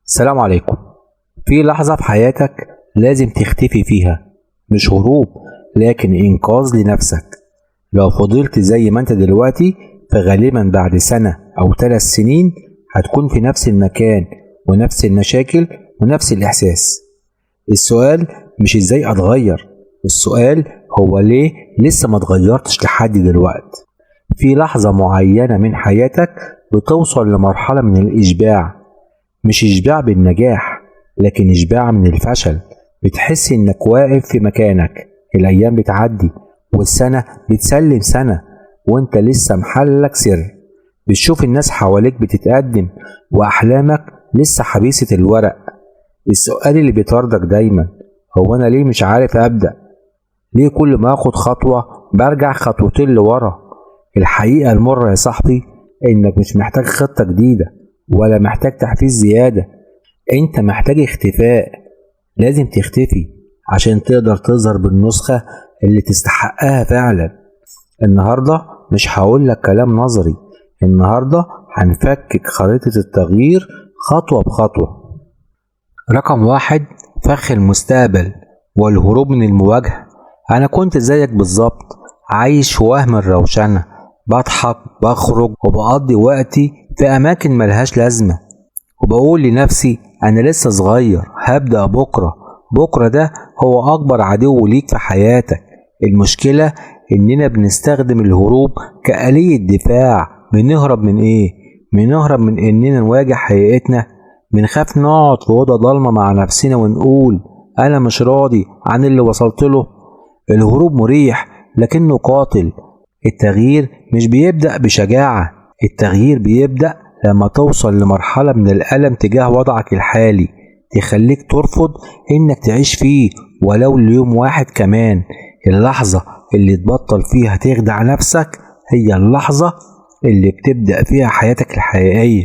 السلام عليكم. في لحظة في حياتك لازم تختفي فيها، مش هروب لكن إنقاذ لنفسك. لو فضلت زي ما انت دلوقتي فغالبا بعد سنة أو 3 سنين هتكون في نفس المكان ونفس المشاكل ونفس الإحساس. السؤال مش إزاي أتغير، السؤال هو ليه لسه ما اتغيرتش لحد دلوقتي. في لحظة معينة من حياتك بتوصل لمرحلة من الإشباع، مش إشباع بالنجاح لكن إشباع من الفشل. بتحس إنك واقف في مكانك، الأيام بتعدي والسنة بتسلم سنة وانت لسه محلك سر. بتشوف الناس حواليك بتتقدم وأحلامك لسه حبيسة الورق. السؤال اللي بيطاردك دايما هو أنا ليه مش عارف أبدأ؟ ليه كل ما أخد خطوة برجع خطوتين لورا؟ الحقيقة المرة يا صاحبي إنك مش محتاج خطة جديدة ولا محتاج تحفيز زيادة، انت محتاج اختفاء. لازم تختفي عشان تقدر تظهر بالنسخة اللي تستحقها فعلا. النهاردة مش هقولك كلام نظري، النهاردة هنفكك خريطة التغيير خطوة بخطوة. رقم 1، فخ المستقبل والهروب من المواجهة. أنا كنت زيك بالظبط، عايش في وهم الروشنة، بضحك بخرج وبقضي وقتي في أماكن ملهاش لازمة، وبقول لنفسي أنا لسه صغير هبدأ بكرة. بكرة ده هو أكبر عدو ليك في حياتك. المشكلة إننا بنستخدم الهروب كآلية دفاع. بنهرب من إيه؟ بنهرب من إننا نواجه حقيقتنا. بنخاف نقعد في أوضة ضلمة مع نفسنا ونقول أنا مش راضي عن اللي وصلت له. الهروب مريح لكنه قاتل. التغيير مش بيبدأ بشجاعة، التغيير بيبدأ لما توصل لمرحلة من الألم تجاه وضعك الحالي تخليك ترفض إنك تعيش فيه ولو ليوم واحد كمان. اللحظة اللي تبطل فيها تخدع نفسك هي اللحظة اللي بتبدأ فيها حياتك الحقيقية.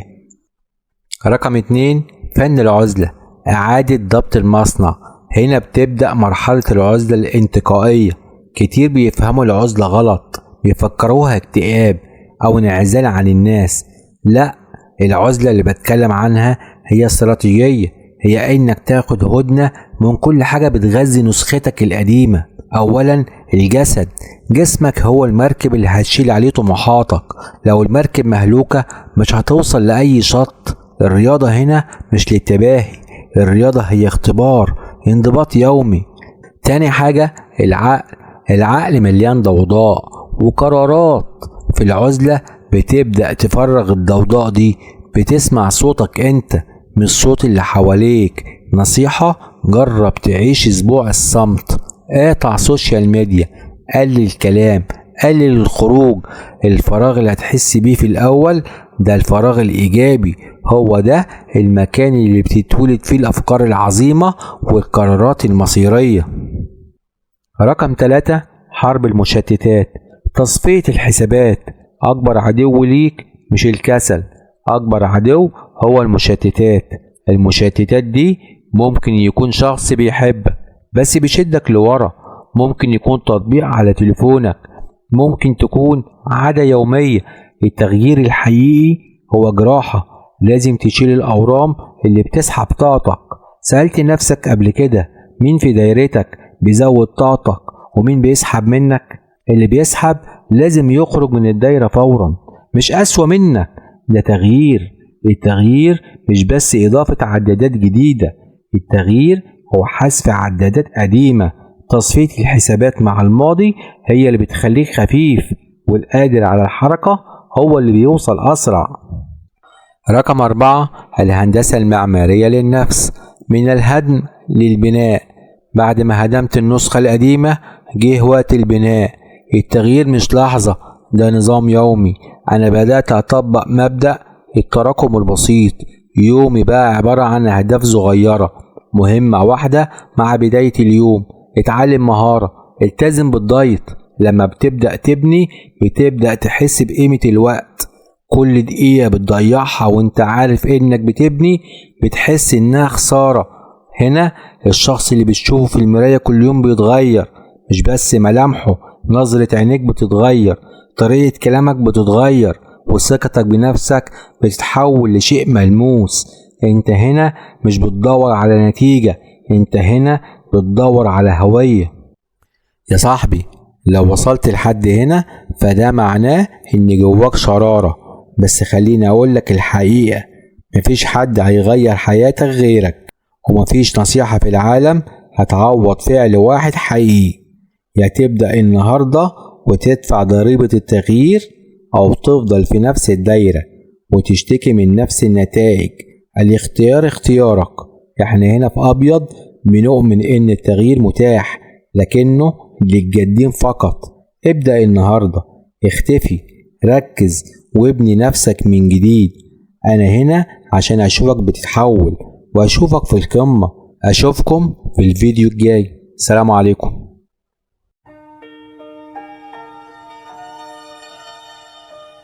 رقم 2، فن العزلة، إعادة ضبط المصنع. هنا بتبدأ مرحلة العزلة الانتقائية. كتير بيفهموا العزلة غلط، بيفكروها اكتئاب أو انعزال عن الناس. لا، العزلة اللي بتكلم عنها هي استراتيجية، هي إنك تاخد هدنة من كل حاجة بتغذي نسختك القديمة. أولا الجسد، جسمك هو المركب اللي هتشيل عليه طموحاتك. لو المركب مهلوكة مش هتوصل لأي شط. الرياضة هنا مش للتباهي، الرياضة هي اختبار انضباط يومي. تاني حاجة العقل، العقل مليان ضوضاء وقرارات. في العزلة بتبدأ تفرغ الضوضاء دي، بتسمع صوتك انت مش صوت اللي حواليك. نصيحة، جرب تعيش اسبوع الصمت، قاطع social media، قلل كلام، قلل الخروج. الفراغ اللي هتحس بيه في الاول ده الفراغ الايجابي، هو ده المكان اللي بتتولد فيه الافكار العظيمة والقرارات المصيرية. رقم 3، حرب المشتتات، تصفية الحسابات. أكبر عدو ليك مش الكسل، أكبر عدو هو المشتتات. المشتتات دي ممكن يكون شخص بيحبك بس بيشدك لورا، ممكن يكون تطبيق على تليفونك، ممكن تكون عادة يومية. التغيير الحقيقي هو جراحة، لازم تشيل الأورام اللي بتسحب طاقتك. سألت نفسك قبل كده مين في دايرتك بيزود طاقتك ومين بيسحب منك؟ اللي بيسحب لازم يخرج من الدايرة فورا، مش أسوأ منك، ده تغيير. التغيير مش بس إضافة عدادات جديدة، التغيير هو حذف عدادات قديمة. تصفية الحسابات مع الماضي هي اللي بتخليك خفيف، والقادر على الحركة هو اللي بيوصل أسرع. رقم 4، الهندسة المعمارية للنفس، من الهدم للبناء. بعد ما هدمت النسخة القديمة جه وقت البناء. التغيير مش لحظة، ده نظام يومي. أنا بدأت أطبق مبدأ التراكم البسيط. يومي بقى عبارة عن أهداف صغيرة، مهمة واحدة مع بداية اليوم. اتعلم مهارة، التزم بالدايت. لما بتبدأ تبني بتبدأ تحس بقيمة الوقت. كل دقيقة بتضيعها وانت عارف انك بتبني بتحس انها خسارة. هنا الشخص اللي بتشوفه في المراية كل يوم بيتغير، مش بس ملامحه، نظرة عينيك بتتغير، طريقة كلامك بتتغير، وثقتك بنفسك بتتحول لشيء ملموس. انت هنا مش بتدور على نتيجة، انت هنا بتدور على هوية. يا صاحبي لو وصلت لحد هنا فده معناه ان جواك شرارة، بس خليني اقولك الحقيقة، مفيش حد هيغير حياتك غيرك، ومفيش نصيحة في العالم هتعوض فعل واحد حقيقي. يا تبدأ النهاردة وتدفع ضريبة التغيير، أو تفضل في نفس الدايرة وتشتكي من نفس النتائج. الاختيار اختيارك. احنا هنا في أبيض بنؤمن إن التغيير متاح، لكنه للجادين فقط. ابدأ النهاردة، اختفي، ركز، وابني نفسك من جديد. أنا هنا عشان أشوفك بتتحول وأشوفك في القمة. أشوفكم في الفيديو الجاي. سلام عليكم.